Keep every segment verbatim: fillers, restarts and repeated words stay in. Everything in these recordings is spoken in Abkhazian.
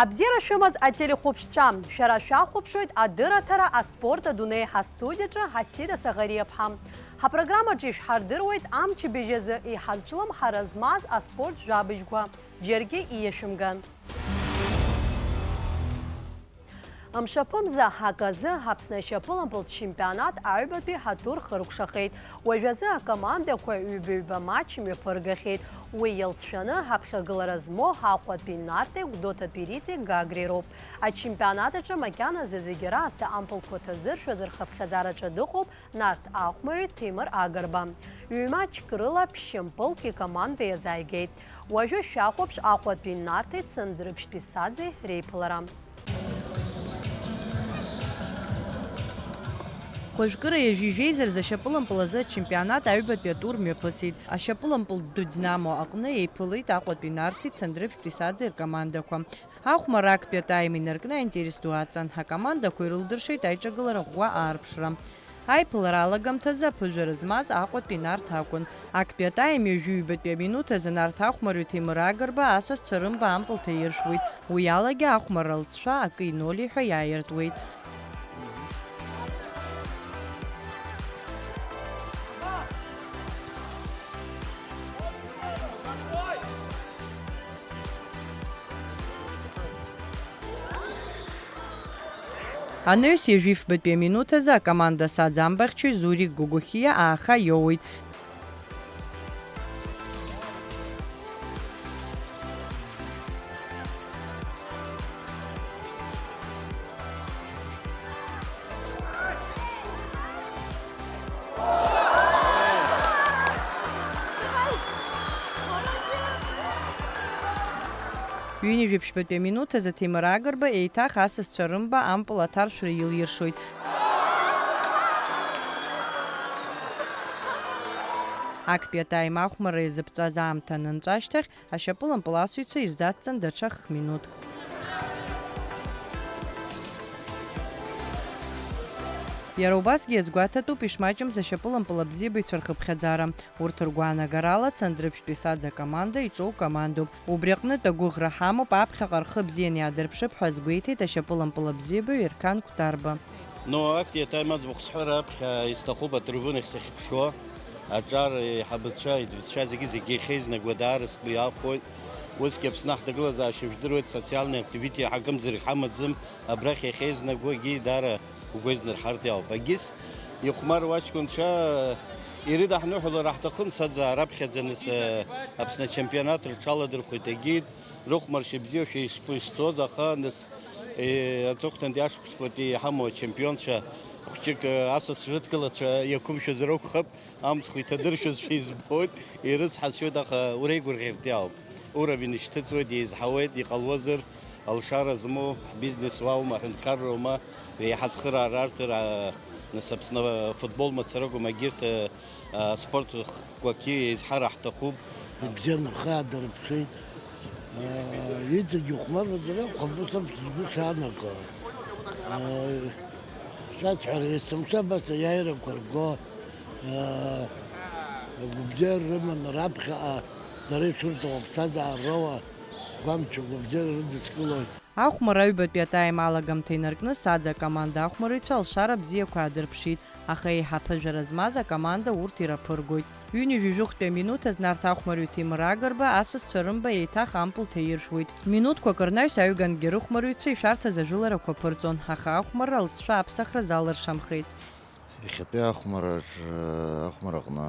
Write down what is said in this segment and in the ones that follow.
Абзиара шәымаз ателехәаԥшцәа, шәара шәахәаԥшуеит адырраҭара аспорт адунеи ҳастудиаҿы Ҳасида Саӷариаԥҳа. Ҳапрограммаҿы ишәҳардыруеит амчыбжьазы иҳазҿлымҳара змаз аспорт жәабжьқәа. Џьаргьы ииашәымган. Мшаԥымза аказы Аԥсны ашьапылампылтә чемпионат аҩбатәи ҳатур хыркәшахеит. Уажәазы акомандақәа ҩба-ҩба матч мҩаԥыргахьеит. Уи иалҵшәаны ҳаԥхьагылара змоу Аҟәатәи Нарҭеи Гәдоуҭа Пирити Гагреи роуп. Ачемпионат аҿы макьаназы зегьы раасҭа ампылқәа ҭазыршәыз рхыԥхьаӡараҿы дыҟоуп Нарҭ ахәмарҩы Ҭемыр Агрба. Ҩ-маҷк рыла ԥшьымпылк икоманда иазааигеит. Уажәы шәахәаԥш Аҟәатәи Нарҭи Цандрыԥшьтәи Саӡеи реиԥылара. Хәажәкыра ҩажәи жәеиза рзы ашьапылампыл азы ачемпионат аҩбатәи атур мҩаԥысит. Ашьапылампылтә Динамо аҟны еиԥылеит Аҟәатәи Нарҭи Цандрыԥшьтәи Саӡеи ркомандақәа. Ахәмарра актәи атайм инаркны аинтерес ду аҵан, акомандақәа ирылдыршеит аиҿагылара ӷәӷәа аарԥшра. Аиԥылара алагамҭазы аԥыжәара змаз Аҟәатәи Нарҭ акәын. Актәи атайм ҩажәи ҩбатәи аминуҭ азы Нарҭ ахәмарҩы Ҭемыр Агрба асасцәа рымба ампыл ҭаиршәуеит. Уи алагьы ахәмарра алҵшәа акы ноль ҳәа иааиртуеит. Анаҩс ҩажәи фбатәи аминуҭ азы акоманда Саӡ амбахьчаҩ Зурик Гогохиа ааха иоуеит. Ҩынҩажәи ԥшьбатәи аминуҭ азы Ҭемыр Агрба еиҭах асасцәа рымба ампыл аҭаршәра илиршоит. Актәи атайм ахәмарра иазыԥҵәаз аамҭа анынҵәа ашьҭахь, ашьапылампыл асыҩцәа ирзацҵан даҽа х-минуҭк. Иара убасгьы иазгәаҭатәуп ишмаҷымз ашьапылампыл абзиабаҩцәа рхыԥхьаӡара. Урҭ ргәаанагарала, Цандрыԥшьтәи Саӡ акоманда иҿоу командоуп. Убри аҟнытә агәыӷра ҳамоуп, аԥхьаҟа рхы бзианы иаадырԥшып ҳәа азгәеиҭеит ашьапылампыл абзиабаҩ Ерқан Кәтарба. Ну, актәи атайм аӡбахә сҳәар аԥхьа исҭахуп атрибунахь сахьыԥшуа, аҿар еиҳабацәа, аиҵбацәа зегьы, зегьы иахьеизнагуа даара сгәы иаахәоит. Усгьы Аԥсны ҳҭагылазаашьа жәдыруеит, социальный активити ҳакымзарак ҳамаӡам, абрахь иахьеизнагогьы даара угәы изнарҳартә иауп. Егьыс ихәмаруа аҷкәынцәа ирыдаҳныҳәалар ҳҭахын, Саӡаа раԥхьаӡа нас, э, Аԥсны ачемпионат рҽаладырхәит, егьит рыхәмаршьа бзиоушәа ишԥы-, ишцоз, аха нас, э, аҵыхәтәантәи ашықәсқәатәи иҳамоу ачемпионцәа хәҷык, э, асас рыдкылацәа иақәымшәазар акәхап, амцхә иҭадыршәызшәа избоит, ирыцҳасшьоит, аха уреигәырӷьартә иаауп. Уровень ишьҭыҵуеит, еизҳауеит, иҟалозар, алшара змоу, ҳбизнес уаума, аҳәынҭқарра ума, еиҳа ацхыраара арҭар, а, нас Аԥсны афутбол мацара акәым, егьырҭ, а, аспорт хкқәагьы еизҳара ҳҭахуп. Ибзиан рхы аадырԥшит. А, иҵегь ихәмарразар акәхап, ус ауп сгәы шаанаго. А, шәасҳәара, есымша абас аиааирақәа рго, а, агәабзиара рыманы раԥхьаҟа дара ишырҭаху аԥсҭазаара роуа гәамч агәабзиара рыдыскылоит. Ахәмарра аҩбатәи атайм алагамҭа инаркны Саӡ акоманда ахәмарыҩцәа алшара бзиақәа аадырԥшит, аха еиҳа аԥыжәара змаз акоманда урҭ ираԥыргоит. Ҩынҩажәи жәохәтәи аминуҭ азы Нарҭ ахәмарҩы Ҭемыр Агрба асасцәа рымба еиҭах ампыл ҭаиршәуеит. Минуҭқәак рнаҩс аҩгангьы рыхәмарҩцәа ишәарҭаз ажәыларақәа ԥырҵон, аха ахәмарра алҵшәа аԥсахра залыршамхеит. Иахьатәи ахәмарраҿы, ахәмарраҟны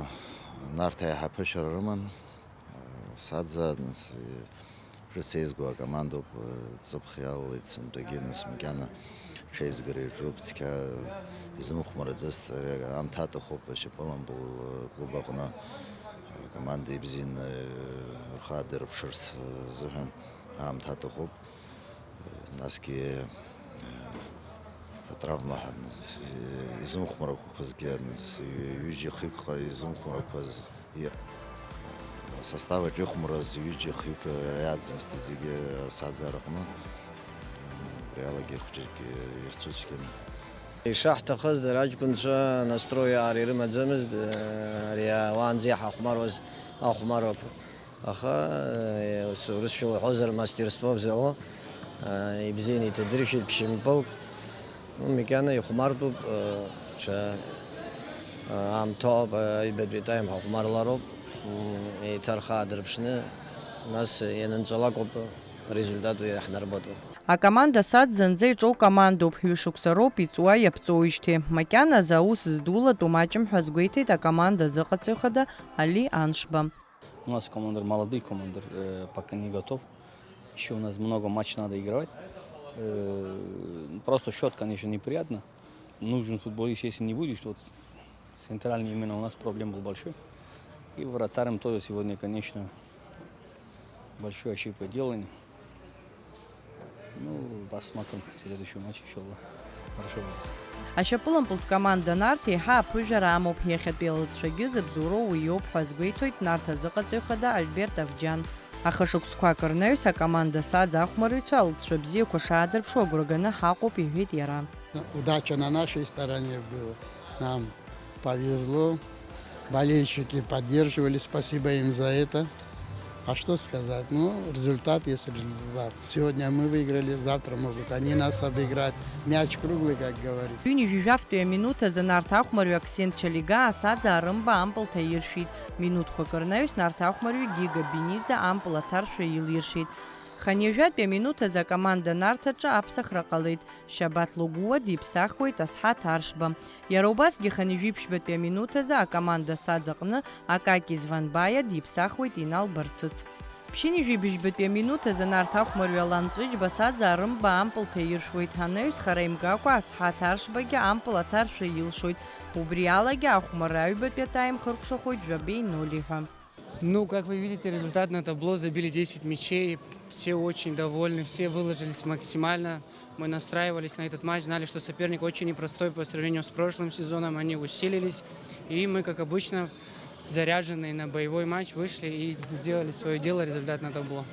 Нарҭ аиҳа аԥышәара рыман. Саӡа, нас, ҿыц еизго акомандоуп, ҵыԥх иалалеит сынтәагьы, нас, макьана ҽеизгара иаҿуп, цқьа измыхәмараӡацт, ари аамҭа аҭахуп, ашьапылампыл клуб аҟны акоманда ибзианы рхы аадырԥшырц азыҳәан аамҭа аҭахуп. Насгьы атравма изымхәмарақәазгьы, ҩыџьа хҩык изымхәмарақәаз, и-, асостав аҿы ихәмарыз ҩыџьа хҩык иаӡамызт зегьы асаӡараҟны. Убри алагьы хәҷык ирцәыцәгьан. Ишаҳҭахыз дара аҷкәынцәа настрои аара ирымаӡамызт, ари уаанӡа иҳахәмаруаз ахәмаррақәа. Аха, э, ус урысшәала уҳәозар, мастерство взяло. Ибзианы иҭадыршәит ԥшьынтәылк. Ну, макьана ихәмартәуп, ҽа аамҭоуп, аҩбатәи атайм ҳахәмарлароуп, еиҭа рхы аадырԥшны, нас ианынҵәалак ауп арезультат уи ҳнарбатәу. Акоманда Саӡ зынӡа иҿоу командоуп, ҩышықәса роуп иҵуа иаԥҵоуижьҭеи. Макьаназы аус здулатәу маҷым ҳәа азгәеиҭеит акоманда азыҟаҵаҩ хада Али Аншба. У нас командир молодой, командир, э, пока не готов. Ещё у нас много матч надо играть. Э, просто счёт, конечно, неприятно. Нужен футболист, если не будет, вот центральный именно у нас проблем был большой. И вратарем тоже сегодня, конечно, большую ошибку делали. Ну, посмотрим следующий матч, иншалла. Хорошо будет. Ашьапылампылтә команда Нарҭ еиҳа аԥыжәара амоуп, иахьатәи алыҵшәагьы зыбзоуроу уи иоуп ҳәа азгәеиҭоит Нарҭ азыҟаҵаҩ хада Альберт Авџьан. Ахышықәсқәак рнаҩс акоманда Саӡ ахәмарҩцәа алҵшәа бзиақәа шаадырԥшуа агәра ганы ҳаҟоуп, иҳәеит иара. Удача на нашей стороне была. Нам повезло. Болельщики поддерживали, спасибо им за это. А что сказать? Ну, результат есть результат. Сегодня мы выиграли, завтра могут они нас обыграть. Мяч круглый, как говорится. Ҩынҩажәи жәафтәи аминуҭ азы Нарҭ ахәмарҩы Аксент Чалигаа Саӡ арымба ампыл ҭаиршәит. Минуҭқәак рнаҩс Нарҭ ахәмарҩы Гига Биниӡа ампыл аҭаршәра илиршеит. Хынҩажәатәи аминуҭ азы акоманда Нарҭ аҿы аԥсахра ҟалеит. Шьабаҭ Логуа диԥсахуеит Асҳаҭ Аршба. Иара убасгьы хынҩажәи ԥшьбатәи аминуҭ азы акоманда Саӡ аҟны Акаки Званбаиа диԥсахуеит Инал Барцыц. Ԥшьынҩажәи быжьбатәи аминуҭ азы Нарҭ ахәмарҩы Алан Ҵәыџьба Саӡ арымба ампыл ҭаиршәуеит, анаҩс хара имгакәа Асҳаҭ Аршбагьы ампыл аҭаршәра илшоит. Убри алагьы ахәмарра аҩбатәи атайм хыркәшахоит жәабеи ноль ҳәа. Ну, как вы видите, результат на табло. Забили десять мячей. Все очень довольны, все выложились максимально. Мы настраивались на этот матч, знали, что соперник очень непростой по сравнению с прошлым сезоном. Они усилились. И мы, как обычно, заряженные на боевой матч, вышли и сделали своё дело, результат на табло.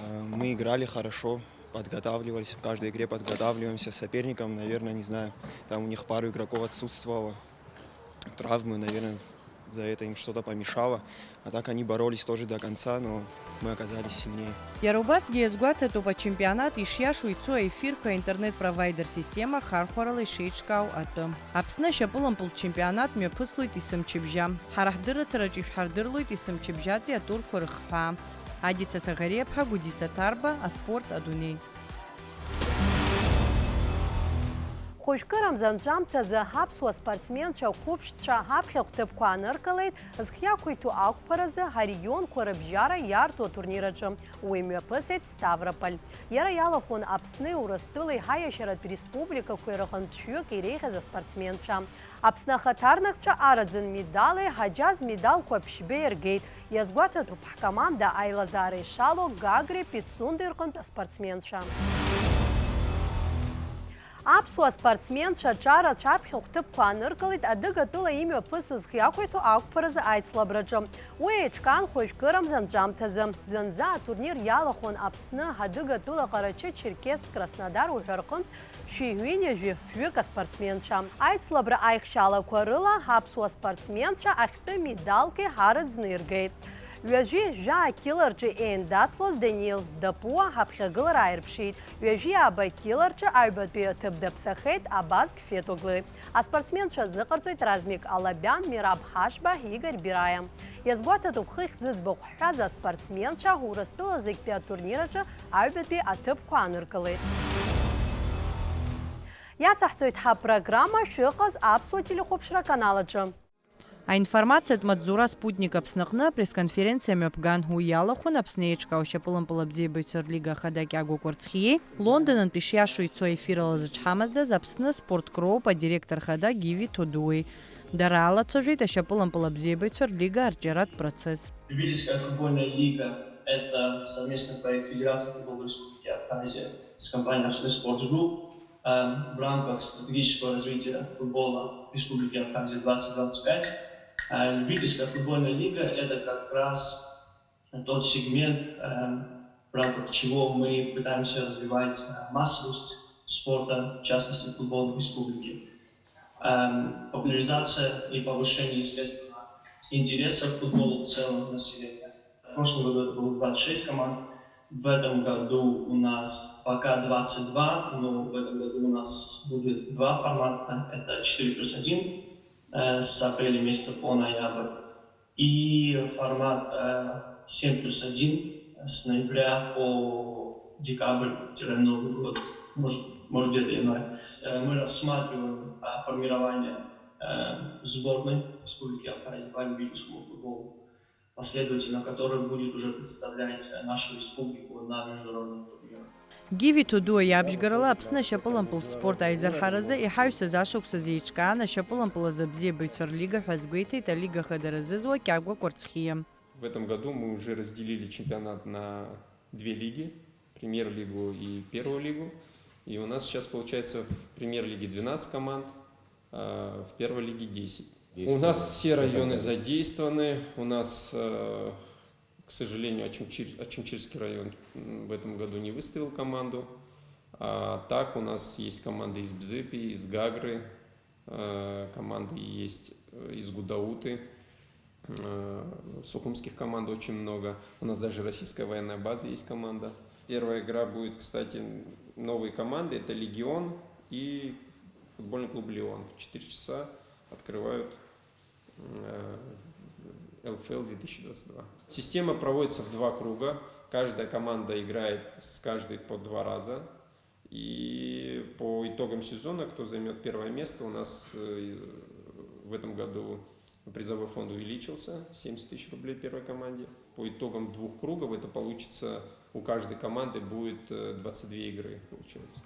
Э, мы играли хорошо, подготавливались, в каждой игре подготавливаемся. Соперникам, наверное, не знаю, там у них пару игроков отсутствовало. Травмы, наверное, за это им что-то помешало. А так они боролись тоже до конца, но мы оказались сильнее. Иара убасгьы иазгәаҭатәуп, ачемпионат ишиашоу ицо аефирқәа аинтернет-провайдер система хархәарала ишеиҿкаау атәы. Аԥсны ашьапылампылтә чемпионат мҩаԥыслоит есымчыбжьа. Ҳара ҳдырраҭараҿы ишәҳардырлоит есымчыбжьатәи атурқәа рыхҳәаа. Адица Саӷариаԥҳа, Гәдиса Ҭарба, аспорт адунеи. Хәажәкырамза анҵәамҭазы аԥсуа спортсменцәа қәыԥшцәа аԥхьахә ҭыԥқәа ааныркылеит зхы иақәиҭу ақәԥаразы арегионқәа рыбжьара иарҭо атурнир аҿы. Уи мҩаԥысит Ставрополь. Иара иалахәын Аԥсни Урыстәылеи ҳаиашьаратә республикақәеи рҟынтә шәҩык иреиӷьыз аспортсменцәа. Аԥсны ахаҭарнакцәа араӡын медали Ҳаџьаз медалқәа ԥшьбеи ргеит, иазгәаҭатәуп ҳкоманда аилазаара ишалоу Гагреи Пицундеи рҟынтә аспортсменцәа. Аԥсуа спортсменцәа аҿарацәа аԥхьахә ҭыԥқәа ааныркылеит Адыгатәыла имҩаԥысыз зхы иақәиҭу ақәԥаразы аицлабраҿы. Уи еиҿкаан хәажәкырамза анҵәамҭазы. Зынӡа атурнир иалахәын Аԥсны, Адыгатәыла, Ҟарачы-Черкесск, Краснодар уҳәа рҟынтә шәи ҩынҩажәи фҩык аспортсменцәа. Аицлабра аихшьалақәа рыла аԥсуа спортсменцәа ахьтәы медалқәеи ҳараӡны иргеит. Ҩажәи жәаа кьыла рҿы еиндаҭлоз Даниил Дапуа ҳаԥхьагылара ааирԥшит, ҩажәи ааба кьыла рҿы аҩбатәи аҭыԥ даԥсахеит Абазг Фетоглы. Аспортсменцәа азыҟарҵоит Размик Алабиан, Мираб Ҳашба, Игорь Бираиа. Иазгәаҭатәуп, хыхь зыӡбахә ҳҳәаз аспортсменцәа Урыстәыла зегьтәи атурнир аҿы аҩбатәи аҭыԥқәа ааныркылеит. Иацаҳҵоит ҳапрограмма, шәыҟаз аԥсуа телехәаԥшра аканал аҿы. Аинформациатә маҵзура Спутник Аԥсныҟны апресс-конференциа мҩаԥган. Уи иалахәын Аԥсны еиҿкаау ашьапылампыл абзиабаҩцәа рлига ахада Кьагәа Кәарцхиеи, Лондонынтә ишиашоу ицо аефир алазҿҳамаздаз Аԥсны спорт клуб адиректор хада Гиви Ҭодуеи. Дара алацәажәеит ашьапылампыл абзиабаҩцәа рлига арҿиаратә процесс. Любительская футбольная лига — это совместный проект Федерации футбола Республики Абхазия с компанией Абсны Спортс Групп, эм, в рамках стратегического развития футбола Республики Абхазия двадцать двадцать пять. Э, любительская футбольная лига — это как раз тот сегмент, эм, в рамках чего мы пытаемся развивать, э, массовость спорта, в частности, футбола в республике. Эм, популяризация и повышение, естественно, интереса к футболу в целом населения. В прошлом году это было двадцать шесть команд, В этом году у нас пока двадцать два, но в этом году у нас будет два формата. Это четыре плюс один, э, с апреля месяца по ноябрь и формат, э, семь плюс один с ноября по декабрь-новый год, может, может, где-то январь. Э, мы рассматриваем, э, формирование, э, сборной Республики Абхазия по любительскому футболу, последовательно которая будет уже представлять, э, нашу республику на международных турнирах. Гиви Ҭодуа иабжьгарала Аԥсны ашьапылампылтә спорт аизырҳаразы иҳаҩсыз ашықәсазы еиҿкаан ашьапылампыл азы абзиабаҩцәа рлига ҳәа азгәеиҭеит алига хадара зызуа Кьагәа Кәарцхиа. В этом году мы уже разделили чемпионат на две лиги, премьер-лигу и первую лигу. И у нас сейчас получается в премьер-лиге двенадцать команд, а в первой лиге десять. У нас все районы задействованы, у нас, э, к сожалению, Очамчир-, Очамчирский район, м, в этом году не выставил команду. А так у нас есть команды из Бзыпи, из Гагры, э, команды есть, э, из Гудауты, э, сухумских команд очень много. У нас даже российская военная база есть команда. Первая игра будет, кстати, новые команды. Это «Легион» и футбольный клуб «Леон». В четыре часа открывают, э, Л Ф Л две тысячи двадцать два. Система проводится в два круга. Каждая команда играет с каждой по два раза. И по итогам сезона, кто займёт первое место, у нас, э, в этом году призовой фонд увеличился, семьдесят тысяч рублей первой команде. По итогам двух кругов это получится, у каждой команды будет, э, двадцать две игры, получается.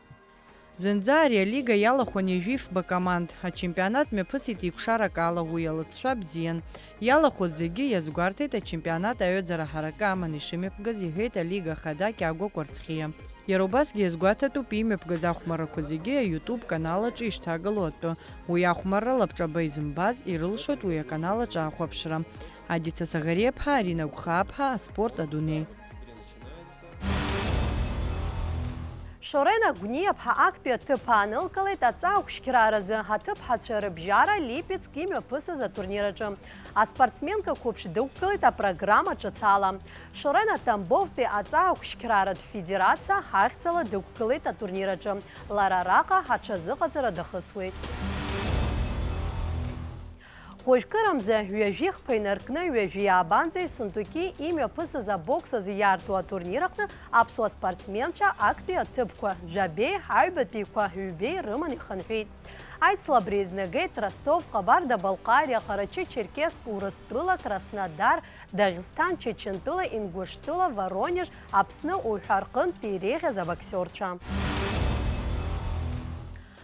Зынӡа ари алига иалахәын ҩажәи фба команд. Ачемпионат мҩаԥысит еиқәшарак ала, уи алыҵшәа бзиан. Иалахәыз зегьы иазгәарҭеит ачемпионат аҩаӡара ҳаракы аманы ишымҩаԥгаз, иҳәеит алига ахада Кьагәа Кәарцхиа. Иара убасгьы иазгәаҭатәуп имҩаԥгаз ахәмаррақәа зегьы аиутуб канал аҿы ишҭагылоу атәы. Уи ахәмарра лабҿаба изымбаз ирылшоит уи аканал аҿы ахәаԥшра. Адица Саӷариаԥҳа, Арина Гәхааԥҳа, аспорт адунеи. Шорена Гәниаԥҳа актәи аҭыԥ аанылкылеит аҵаа қәшьқьрааразы, аҭыԥҳацәа рыбжьара Липецк имҩаԥысыз атурнир аҿы. Аспортсменка қәыԥш дықәгылеит апрограмма ҿыц ала. Шорена Тамбовтәи аҵаа қәшьқьрааратә федерациа ҳахьӡала дықәгылеит атурнир аҿы. Лара араҟа аҽазыҟаҵара дахысуеит. Хәажәкырамза ҩажәи хԥа инаркны ҩажәи аабанӡа Ессентуки имҩаԥысыз абокс азы иаарту атурнир аҟны аԥсуа спортсменцәа актәи аҭыԥқәа жәабеи, аҩбатәиқәа ҩбеи рыман ихынҳәит. Аицлабра еизнагеит Ростов, Ҟабарда-Балҟариа, Ҟарачы-Черкесск, Урыстәыла, Краснодар, Даӷьсҭан, Чачынтәыла, Ингәыштәыла, Воронеж, Аԥсны уҳәа рҟынтә иреиӷьыз абоксиорцәа.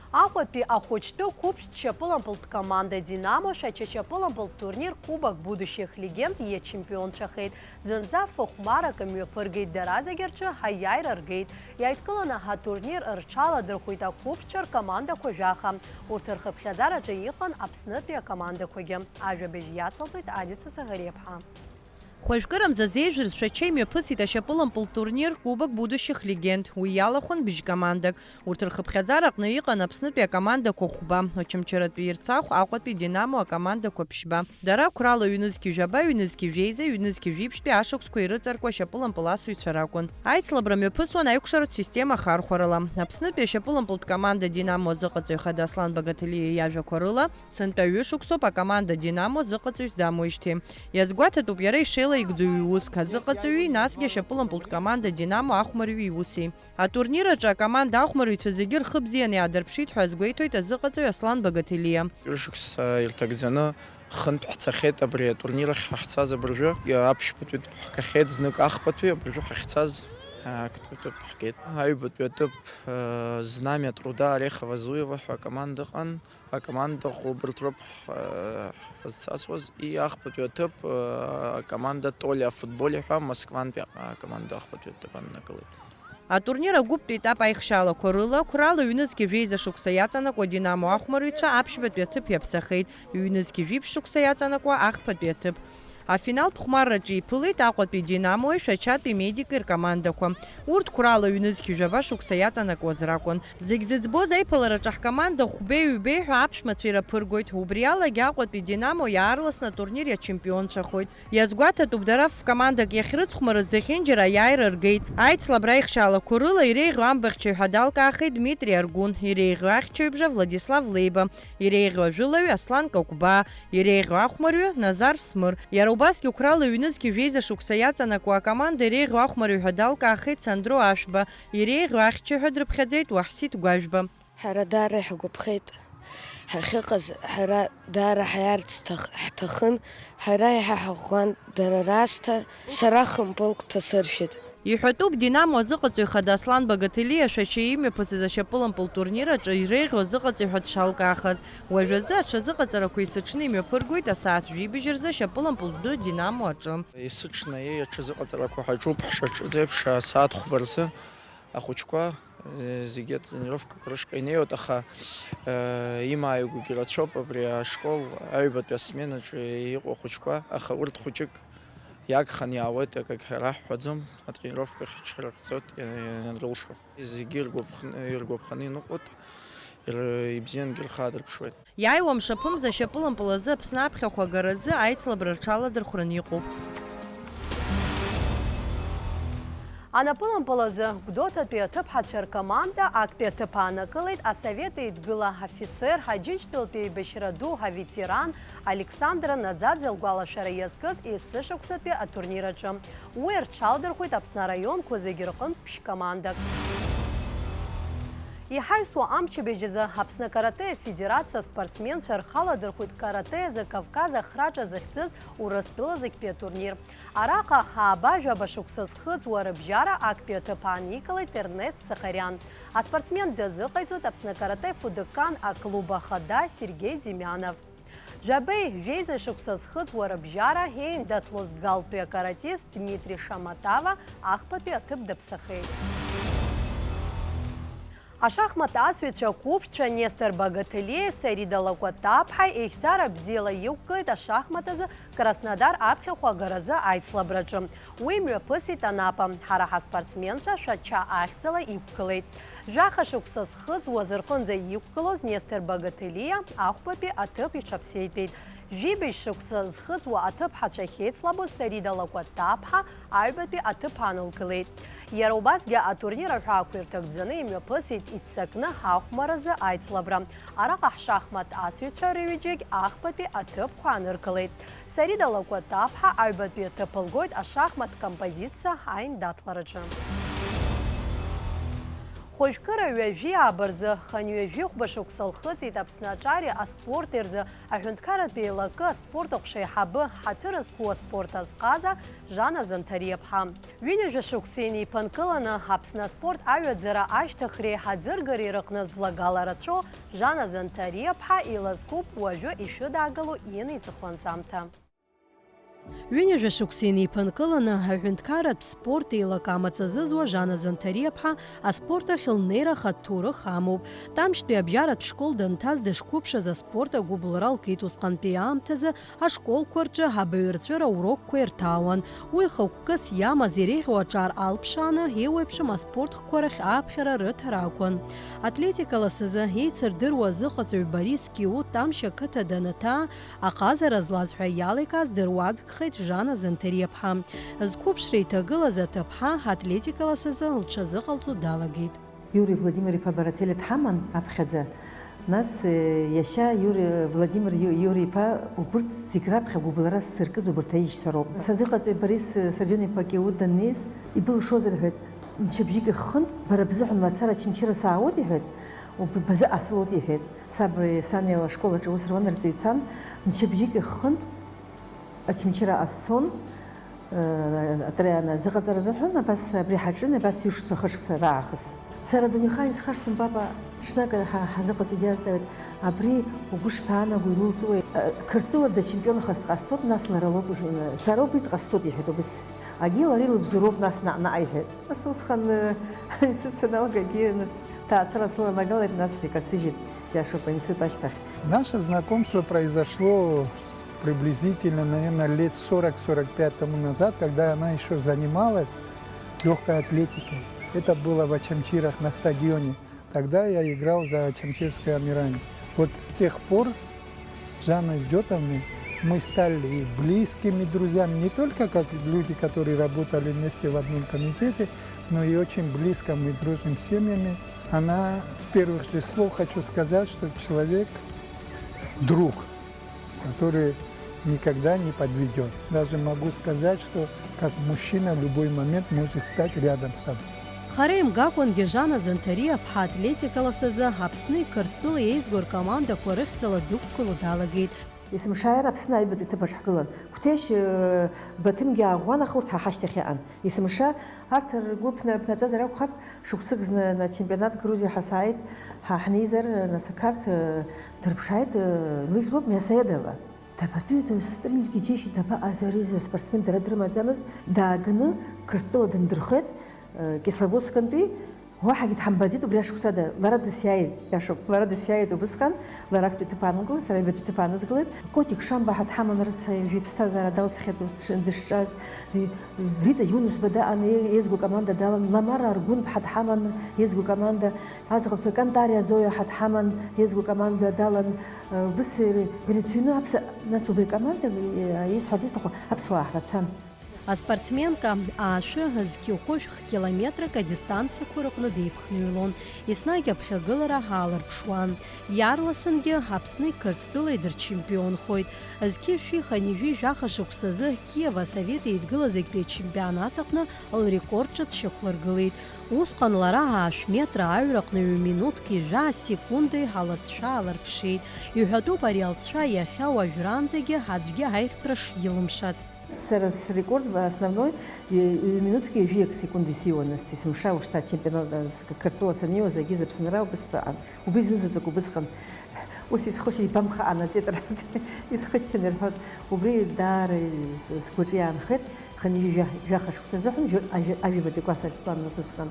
Аҟәатәи ахәыҷтәы қәыԥш шьапылампылтә команда Динамо Шәача шьапылампылтә турнир Кубок будущих легенд иачемпионцәахеит. Зынӡа фыхәмарак мҩаԥыргеит, дара зегьы рҿы ҳаиааира ргеит. Иааидкыланы ҳатурнир рҽаладырхәит ақәыԥшцәа ркомандақәа жәаха. Урҭ рхыԥхьаӡараҿы иҟан Аԥснытәи акомандақәагьы. Ажәабжь иацылҵоит Адица Саӷариаԥҳа. Хәажәкырамза зеижәра зшәача имҩаԥысит ашьапылампылтә турнир Кубок будущих легенд. Уи иалахәын бжь командак. Урҭ рхыԥхьаӡара аҟны иҟан Аԥснытәи акомандақәа хәба, Очамчыратәи Ерцахә, Аҟәатәи Динамо акомандақәа ԥшьба. Дара қәрала ҩнызқьи жәаба, ҩнызқьи жәеиза, ҩнызқьи жәиԥшьтәи ашықәсқәа ирыҵаркуа ашьапылампыл асыҩцәа ракәын. Аицлабра мҩаԥысуан аиқәшаратә система ахархәарала. Аԥснытәи ашьапылампылтә команда Динамо азыҟаҵаҩ хада Аслан Багаҭелиа иажәақәа рыла, сынтәа ҩышықәсоуп акоманда Динамо азыҟаҵаҩыс дамуижьҭеи. Иазгәаҭатәуп иара ишеилаигӡо иуск азыҟаҵаҩи, насгьы ашьапылампылтә команда Динамо ахәмарҩы иуси. Атурнир аҿы акоманда ахәмарҩцәа зегьы рхы бзианы иаадырԥшит ҳәа азгәеиҭоит азыҟаҵаҩ Аслан Багаҭелиа. Ҩышықәса ирҭагӡаны хынтә ҳцахьеит абри атурнир ахь ҳахьцаз абыржәы. Аԥшьбатәи ҭыԥ ҳгахьеит, знык ахԥатәи, абыржәы ҳахьцаз актәи ҭыԥ ҳгеит. Аҩбатәи аҭыԥ, э, Знамя труда Орехова Зуева ҳәа акоманда ыҟан. Акоманда ҟәыбырҭроуп, э, ҳазцасуаз, и ахԥатәи аҭыԥ, э, акоманда Толя о футболе ҳәа Москвантәи акоманда ахԥатәи аҭыԥ аннакылеит. Атурнир агәыптә етап аихшьалақәа рыла, қәрала ҩнызқьи жәеиза шықәса иаҵанакуа Динамо ахәмарҩцәа аԥшьбатәи аҭыԥ иаԥсахеит, ҩнызқьи жәиԥшь шықәса иаҵанакуа ахԥатәи аҭыԥ. Афиналтә хәмарраҿы иԥылеит Аҟәатәи Динамои Шәачатәи Медики ркомандақәа. Урҭ қәрала ҩнызқь жәаба шықәса иаҵанакуаз ракәын. Зегь зыӡбоз аиԥылараҿы ҳкоманда хәбеи-ҩбеи ҳәа аԥшәмацәа ираԥыргоит. Убри алагьы Аҟәатәи Динамо иаарласны атурнир иачемпионцәахоит. Иазгәаҭатәуп, дара ф-командак иахьрыцхәмарыз зехьынџьара аиааира ргеит. Аицлабра аихшьаалақәа рыла иреиӷьу амбахьчаҩ ҳәа далкаахеит Дмитри Аргәын, иреиӷьу ахьчаҩбжа Владислав Леиба, иреиӷьу ажәылаҩ Аслан Какәбаа, иреиӷьу ахәмарҩы Назар Смыр. Иара убасгьы қәрала ҩнызқь жәеиза шықәса иаҵанакуа акоманда иреиӷьу ахәмарҩы ҳәа далкаахеит Сандро Ашәба, иреиӷьу ахьчаҩ ҳәа дрыԥхьаӡеит Уаҳсиҭ Гәажәба. Ҳара даара иҳгәаԥхеит. Ҳахьыҟаз ҳара даара ҳаиаарц ҭах-, ҳҭахын. Ҳара иаҳа ҳаӷәӷәан, дара раасҭа сара хымпылк ҭасыршәит. Иҳәатәуп, Динамо азыҟаҵаҩ хада Аслан Багаҭелиа Шәача имҩаԥысыз ашьапылампыл турнир аҿы иреиӷьу азыҟаҵаҩ ҳәа дшалкаахаз. Уажәазы аҽазыҟаҵарақәа есыҽны имҩаԥыргоит асааҭ жәибжь рзы ашьапылампыл ду Динамо аҿы. Есыҽны, еи, аҽазыҟаҵарақәа ҳаҿуп ҳшаҿыз еиԥш, асааҭ хәба рзы. Ахәыҷқәа, э, зегьы атренировкақәа рышҟа инеиуеит, аха, э, имааигәагьы рацәоуп абри ашкол аҩбатәи асменаҿы иҟоу ахәыҷқәа, аха урҭ хәыҷык иагханы иаауеит, акагь ҳара ҳҳәаӡом, атренировкахь иҽрыхҵоит, э, ианрылшо. Зегьы иргәаԥхн-, иргәаԥханы иныҟәоит, ир-, ибзиангьы рхы аадырԥшуеит. Иааиуа мшаԥымза ашьапылампыл азы Аԥсны аԥхьахә агаразы аицлабра рҽаладырхәран иҟоуп. Анапылампыл азы Гәдоуҭатәи аҭыԥҳацәа ркоманда актәи аҭыԥ аанакылеит Асовет Еидгыла афицер, Ҳаџьынџьтәылатәи еибашьра ду аветеран Александр Наӡаӡе лгәалашәара иазкыз есышықәсатәи атурнир аҿы. Уи рҽалдырхәеит Аԥсны араионқәа зегьы рҟынтә ԥшь-командак. Иҳаҩсуа амчыбжь азы Аԥсны акарате афедерациа аспортсменцәа рхаладырхәит карате азы Кавказ ахраҿа захьӡыз Урыстәыла зегьтәи атурнир. Араҟа ааба-жәаба шықәса зхыҵуа рыбжьара актәи аҭыԥ ааникылеит Ернест Сахариан. Аспортсмен дазыҟаиҵоит Аԥсны акарате Фудоккан аклуб ахада Сергеи Демьянов. Жәабеи жәеиза шықәса зхыҵуа рыбжьара еиндаҭлоз галтәи акаратист Дмитри Шаматава ахԥатәи аҭыԥ даԥсахеит. Ашахмат асҩцәа қәыԥшцәа Нестор Багаҭелиеи Сарида Лакәатаԥҳаи ихьӡара бзиала иқәгылеит ашахмат азы Краснодар аԥхьахә агаразы аицлабраҿы. Уи мҩаԥысит Анапа. Ҳара ҳаспортсменцәа Шәача ахьӡала иқәгылеит. Жәаха шықәса зхыҵуаз рҟынӡа иқәгылоз Нестор Багаҭелиа ахәбатәи аҭыԥ иҽаԥсеитәеит. Жәибжь шықәса зхыҵуа аҭыԥҳацәа ахьеицлабоз Сарида Лакәатаԥҳа аҩбатәи аҭыԥ аанылкылеит. Иара убасгьы атурнир аҳәаақәа ирҭагӡаны имҩаԥысит иццакны ахәмаразы аицлабра. Араҟа ҳшахмат асыҩцәа рыҩыџьагь ахԥатәи аҭыԥқәа ааныркылеит. Сарида Лакәатаԥҳа аҩбатәи аҭыԥ лгоит ашахмат композициа аиндаҭлараҿы. Хәажәкыра ҩажәи ааба рзы хынҩажәи хәба шықәса лхыҵит Аԥсны аҿари аспорти рзы аҳәынҭқарратә еилакы аспорт аҟәша аиҳабы, ҳаҭыр зқәу аспорт азҟаза Жана Занҭариаԥҳа. Ҩынҩажәа шықәса инеиԥынкыланы Аԥсны аспорт аҩаӡара ашьҭыхреи аӡыргареи рыҟны злагала рацәоу Жана Занҭариаԥҳа илазкуп уажәы ишәыдаагало инаиҵыху анҵамҭа. Ҩынҩажәа шықәса инеиԥынкыланы аҳәынҭқарратә спорт еилакы амаҵ азызуа Жана Занҭариаԥҳа аспорт ахь лнеира ахатә ҭоурых амоуп. Тамшьтәи абжьаратә школ данҭаз дышқәыԥшыз аспорт агәыбылра лкит усҟантәи аамҭазы ашколқәа рҿы абаҩрҵәыра урокқәа ирҭаауан. Уи хықәкыс иамаз иреиӷьу аҿар алԥшааны еиуеиԥшым аспорт хкқәа рахь ааԥхьара рыҭара акәын. Атлетика ласазы еицырдыруа азыҟаҵаҩ Борис Киут Тамшь ақыҭа данаҭаа, аҟазара злаз ҳәа иаликааз дыруаӡәкхеит Жана Занҭариаԥҳа. Зқәыԥшра иҭагылаз аҭыԥҳа атлетика ласазы лҽазыҟалҵо далагеит. Иури Владимир-иԥа Бараҭелиа дҳаман аԥхьаӡа, нас, э, иашьа Иури, Владимир Иу-, Иури-иԥа, убырҭ зегь раԥхьа гәыбылра сзыркыз убырҭ аишьцәа роуп. Сазыҟаҵаҩ Борис, э, Сардион-иԥа Киут даннеиз, ибылшозар ҳәа, мчыбжьык иххынтә, бара бзыҳәан мацара Очамчыра саауеит, иҳәеит, уб-, базы ҟасҵоит, иҳәеит. Саб, э, сани ашкол аҿы аус руан, рҵаҩцәан, мчыбжьык иххынтә, Очамчыра ҟасҵон, э, атриана зыҟаҵара азыҳәан, абас абри ҳаҿын, абас ҩышықәса, хышықәса раахыс. Сара адунеихаан исхашҭуам, папа, ҽнак ҳа-, ҳазыҟаҵо диазҵааит, абри угәы шԥаанаго, илылҵуеи? Э, Қырҭтәыла дачемпионхаз дҟасҵоит, нас лара лоуп, э, сара убри дҟасҵоит, иҳәеит убыс. Агьи лареи лыбзоуроуп, нас наҟ-наҟ иҳәеит. Нас усҟан, э, аинститут саналга, егьи, нас, ҭаацәара слыламагалеит, нас икасыжьит, иашоуп, аинститут ашьҭахь. Наше знакомство произошло приблизительно, наверное, лет сорок-сорок пять тому назад, когда она еще занималась легкой атлетикой. Это было в Очамчирах на стадионе. Тогда я играл за Очамчирское Амирани. Вот с тех пор с Жанной Джотовной мы стали и близкими друзьями, не только как люди, которые работали вместе в одном комитете, но и очень близко мы дружим с семьями. Она с первых же слов, хочу сказать, что человек, друг, который никогда не подведет. Даже могу сказать, что как мужчина в любой момент может стать рядом с тобой. Хара имгакәангьы Жана Занҭариа-ԥҳа атлетикалас азы Аԥсни Қырҭтәылеи еизго ркомандақәа рыхьӡала дықәгыло далагеит. Есымшааир Аԥсны аҩбатәи ҭыԥаҿ ҳгылан. Қәҭешь Баҭымгьы ааӷәӷәан, ахылҭ ҳа ҳашьҭахь иҟан. Есымша арҭ ргәы ԥнаҵәазар акәхап, шықәсык зны ачемпионат Грузиа ҳәа сааит, ҳа ҳнеизар, нас ақарҭ дырԥшааит, лыжәлоуп Миасаедова. Дабатәи, дастринжьгьы џьеишьеит, дабаҟаз ари зы спортсмен дара дрымаӡамызт, дааганы Қырҭтәыла дындырхеит, Кисловодскантәи, уаҳагьы дҳамбаӡеит убри ашықәсада, лара дысиааит, иашоуп, лара дысиааит убысҟан, лара актәи ҭыԥ аанылкылеит, сара ҩбатәи ҭыԥ аанызкылеит. Котик Шамба ҳәа дҳаман, рыцҳа, ижәи ԥсҭазаара далҵхьеит ус дышҿаз, Рита Иунус-ба даҟан, еизго команда далан, Ламара Аргәынԥҳа дҳаман, еизго команда, аӡӷабцәа Кантариа Зоиа ҳәа дҳаман, еизго команда далан, убыс ирацәаҩны аԥса, нас убри акоманда, исҳәарц исҭаху, аԥсуаа ҳрацәан. Аспортсменка аашәы зқьи хәышә километрак адистанциақәа рыҟны деиԥхныҩлон, еснагь аԥхьагылара аалырԥшуан. Иаарласынгьы Аԥсни Қырҭтәылеи дырчемпионхоит. Зқьи шәи хынҩажәи жәаха шықәсазы Киев Асовет Еидгыла зегьтәи ачемпионат аҟны лрекорд ҿыц шьақәлыргылеит. Усҟан лара аашә метра аҩраҟны ҩ-минуҭки жәа секундеи алҵшәа аалырԥшит. Иҳәатәуп ари алҵшәа иахьа уажәраанӡагьы аӡәгьы аихтәра шилымшац. Сара срекорд основной ҩ-минуҭки ҩажәиак секунд исиуан, нас есымша ушьҭа ачемпионат, Қырҭтәыла саниуаз, егьи зыԥсынра убыс саан. Убри знызаҵәык убысҟан. Ус исхыччан, ибамха анаҵеит рҳәоит, исхыччан ирҳәоит. Убри даара сгәаҿы иаанхеит, хынҩажәи жәаха шықәса азыҳәан жәа-, ажәа-, ажәабатәи класс аҿы стәан убысҟан.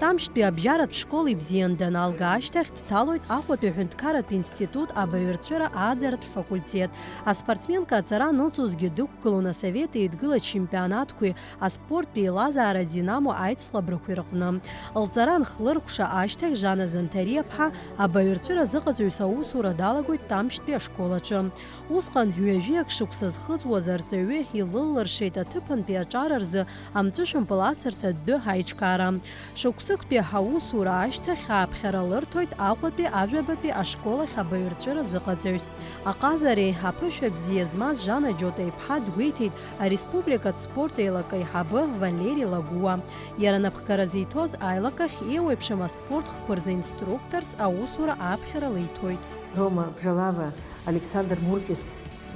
Тамшьтәи абжьаратә школ ибзиан даналга ашьҭахь, дҭалоит Аҟәатәи аҳәынҭқарратә институт абаҩрцәыра ааӡаратә факультет. Аспортсменка аҵара анылҵозгьы дықәгылон Асовет Еидгыла ачемпионатқәеи аспорттә еилазаара Динамо аицлабрақәеи рҟны. Лҵара анхлыркәша ашьҭахь Жана Занҭариа-ԥҳа абаҩрцәыра азыҟаҵаҩыс аусура далагоит Тамшьтәи ашкол аҿы. Усҟан ҩажәиак шықәса зхыҵуаз арҵаҩы илыллыршеит аҭыԥантәи аҿар рзы амҵәышәымпыл асырҭа дәы аиҿкаара. Шықәсыктәи аусура ашьҭахь ааԥхьара лырҭоит Аҟәатәи ажәабатәи ашкол ахь абаҩрҵәыра зыҟаҵаҩс. Аҟазареи аԥышәа бзиа змаз Жана Џьота-иԥҳа дгәеиҭеит ареспубликатә спорт еилакы аиҳабы Валери Лагәуа. Иара напхгара зиҭоз аилакахь еиуеиԥшым аспорт хкқәа рзы инструкторс аусура аԥхьара лиҭоит. Рома Бжалава, Александр Муркис,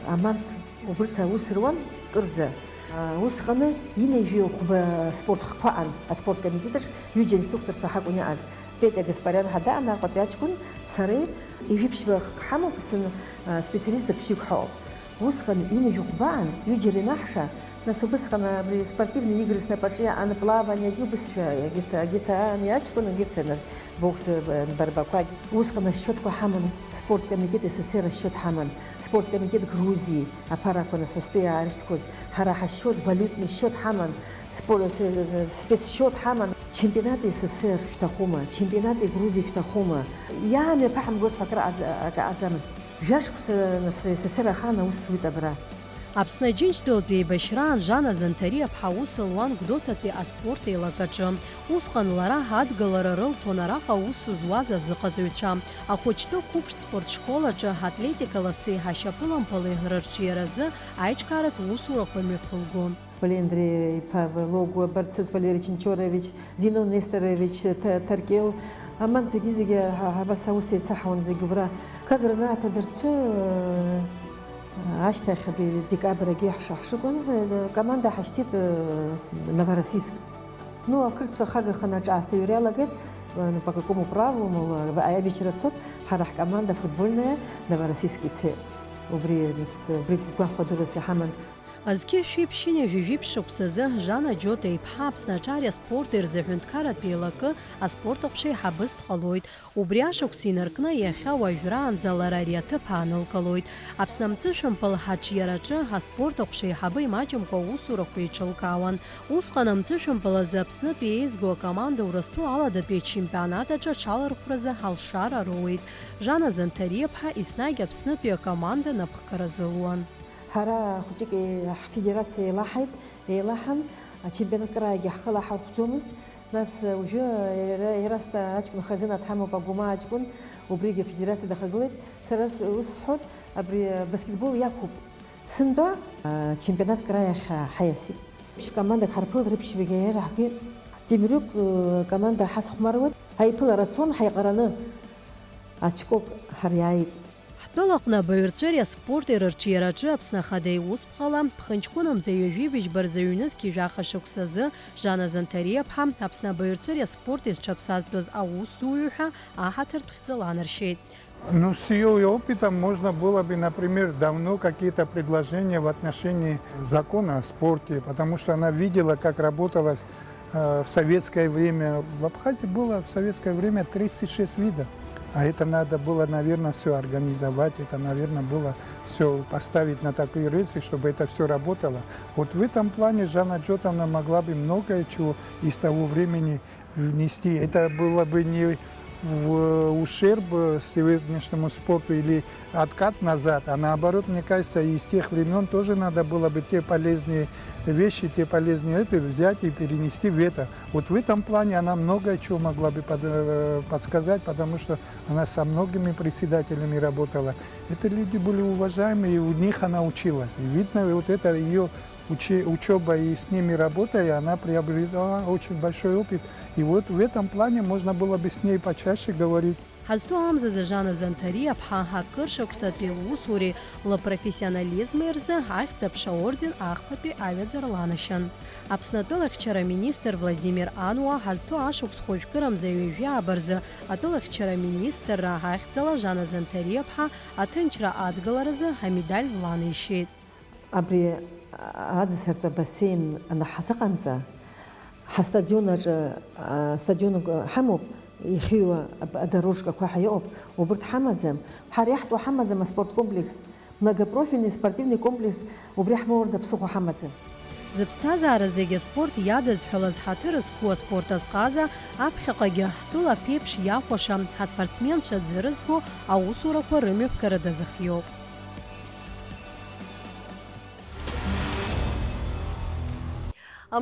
Амант убырҭ аус руан кырӡа. Усҟаны ҩынҩажәи хәба спорт хкқәа аҟан аспорт комитет аҿы ҩыџьа инструкторцәа ҳакәын иҟаз. Петя Гаспарян ҳәа даан, Аҟәатәи аҷкәын, сареи, ҩажәи ԥшьба хк ҳамоуп, сын, а, специалист быԥшьҩык ҳауп. Усҟан ҩынҩажәи хәба аан, ҩыџьара инаҳша, нас убысҟан абри спортивный игры снапаҿы иаан, плаваниагьы убысшәа, егьырҭ, егьырҭ аан иаҷкәын, егьырҭ нас бокс, э, барбақәагь. Усҟан асчиотқәа ҳаман, спорт комитет С С С Р асчиот ҳаман, спорт комитет Грузии, аԥарақәа нас устәи иаарышьҭқәоз, ҳара ҳасчиот, валютный счиот ҳаман, спор-, с-, с-, спецсчиот ҳаман, чемпионат С С С Р шәҭахума, чемпионат Грузии шәҭахума, иаамҩаԥаҳамгоз ҳәа акыр аӡ-, акы аӡамызт. Жәашықәса нас С С С Р ахан аус зуит абра. Аԥсны Аџьынџьтәылатә еибашьраан Жана Занҭариа-ԥҳа аус луан Гәдоуҭатәи аспорт еилакаҿы. Усҟан лара адгылара рылҭон араҟа аус зуаз азыҟаҵаҩцәа. Ахәыҷтәы қәыԥш спорт школ аҿы атлетикаласи ашьапылампыли рырҿиаразы аиҿкааратә усурақәа мҩаԥылгон. Валери Андреа-иԥа Логәуа, Барцыц Валери Чинчорович, Зинон Несторович, Ҭа-, Ҭаркьыл, аман зегьы-зегьы ҳа-, ҳа-, абас аус еицаҳауан зегьы убра. Қагра анааҭадырцәы, ашьҭахь абри декабрь агьы ҳша-, ҳшықәын, команда ҳашьҭит, Новороссийск. Ну, ақырҭцәа хагаханы аҿаасҭа иҩра иалагеит, ну, по какому праву, мол, аибашьра цот, ҳара ҳкоманда футбольная Новороссийск ицеит. Убри, убри гәахәадырас иҳаман. Зқьи жәшәи ԥшьынҩажәи жәиԥшь шықәсазы Жана Џьота иԥҳа Аԥсны аҿари аспорти рзы аҳәынҭқарратә еилакы аспорт аҟәша еиҳабыс дҟалоит. Убри ашықәс инаркны иахьа уажәраанӡа лара ари аҭыԥ аанылкылоит. Аԥсны амҵәышәымпыл аҿиараҿы аспорт аҟәша еиҳабы имаҷымкәа аусурақәа еиҿылкаауан. Усҟан амҵәышәымпыл азы Аԥснытәи еизго акоманда Урыстәыла аладатәи ачемпионат аҿы аҽалархәразы алшара роуеит. Жана Занҭариаԥҳа еснагь Аԥснытәи акоманда напхгара зылуан. Ҳара хәыҷык еи-, ҳфедерациа еилаҳаит, еилаҳан, ачемпионат крайгьы ҳхы лаҳархәӡомызт. Нас, уажәы иара, Ерасҭа аҷкәын хазына дҳамоуп, Агәмаа аҷкәын, убригьы афедерациа дахагылеит. Сара с-, ус сҳәоит, абри абаскетбол иақәуп. Сынтәа, а, чемпионат край ахь, а, ҳаиасит. Ԥшь командак ҳарԥылт, рыԥшьбагьы иара ҳгеит. Темрюк, ы, команда ҳацхәмаруеит. Ҳаиԥылара цон, ҳаиҟараны ачкок ҳариааит. Ҳтәылаҟны абаҩрҵәыреи аспорти рырҿиараҿы Аԥсны Ахада иусԥҟала, ԥхынҷкәынамза ҩажәи быжьба рзы ҩнызқьи жәаха шықәсазы Жана Занҭариаԥҳа Аԥсны абаҩрҵәыреи аспорти зҽаԥсазтәыз аусзуҩы ҳәа аҳаҭыртә хьӡы ланаршьеит. Ну, с её опытом можно было бы, например, давно какие-то предложения в отношении закона о спорте, потому что она видела, как работалось, э, в советское время. В Абхазии было в советское время тридцать шесть видов. А это надо было, наверное, всё организовать, это, наверное, было всё поставить на такие рельсы, чтобы это всё работало. Вот в этом плане Жанна Джотовна могла бы многое чего из того времени внести. Это было бы не в ущерб сегодняшнему спорту или откат назад, а наоборот, мне кажется, из тех времён тоже надо было бы те полезные вещи, те полезные это взять и перенести в это. Вот в этом плане она много чего могла бы под-, э, подсказать, потому что она со многими председателями работала. Это люди были уважаемые, и у них она училась. И видно, вот это её уче-, учёба и с ними работая, она приобрела очень большой опыт. И вот в этом плане можно было бы с ней почаще говорить. Ҳазҭоу амзазы Жана Занҭариаԥҳа акыр шықәсатәи лусуреи лпрофессионализми рзы Ахьӡ-аԥша аорден ахԥатәи аҩаӡара ланашьан. Аԥсны атәылахьчара аминистр Владимир Ануа ҳазҭоу ашықәс хәажәкырамза ҩажәи ааба рзы атәылахьчара аминистрра ахьӡала Жана Занҭариаԥҳа аҭынчра адгыларазы амедаль ланеишьеит. Абри аӡысыртә абасеин анаҳзыҟамҵа, ҳастадион аҿы, а, стадионк ҳамоуп, ихьыҩуа аб-, адорожкақәа ҳәа иҟоуп, убырҭ ҳамаӡам. Ҳара иаҳтәу ҳамаӡам аспорткомплекс, многопрофильный спортивный комплекс, убри ҳмоурда ԥсыхәа ҳамаӡам. Зыԥсҭазаара зегьы аспорт иадызҳәалаз ҳаҭыр зқәу аспорт азҟаза аԥхьаҟагьы ҳтәыла аԥеиԥш иахәаша ҳаспортсменцәа ӡы рызго аусурақәа рымҩаԥгара дазыхиоуп.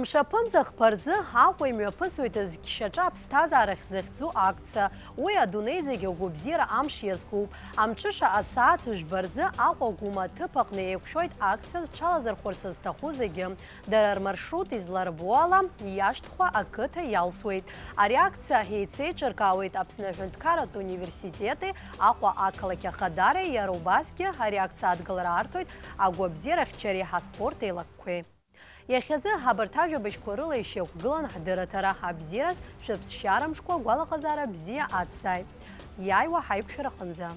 Мшаԥымза хԥа рзы Аҟәа имҩаԥысуеит зқьшьаҿа аԥсҭазаарахь захьӡу акциа. Уи адунеи зегьы агәабзиара амш иазкуп. Амҽыша асааҭ жәба рзы Аҟәа Гәыма аҭыԥ аҟны еиқәшәоит акциа зҽалазырхәырц зҭаху зегьы. Дара рмаршрут изларбо ала, иашьҭхәа ақыҭа иалсуеит. Ари акциа еицеиҿыркаауеит Аԥсны аҳәынҭқарратә университети Аҟәа ақалақь ахадареи, иара убасгьы ари акциа адгылара арҭоит агәабзиарахьчареи ҳаспорт еилакқәеи. Иахьазы абарҭ ажәабжьқәа рыла ишьақәгылан ҳдырраҭара. Абзиараз шәыԥсшьара мшқәа гәалаҟазаара бзиа ацзааит. Иааиуа ҳаиқәшәара аҟынӡа.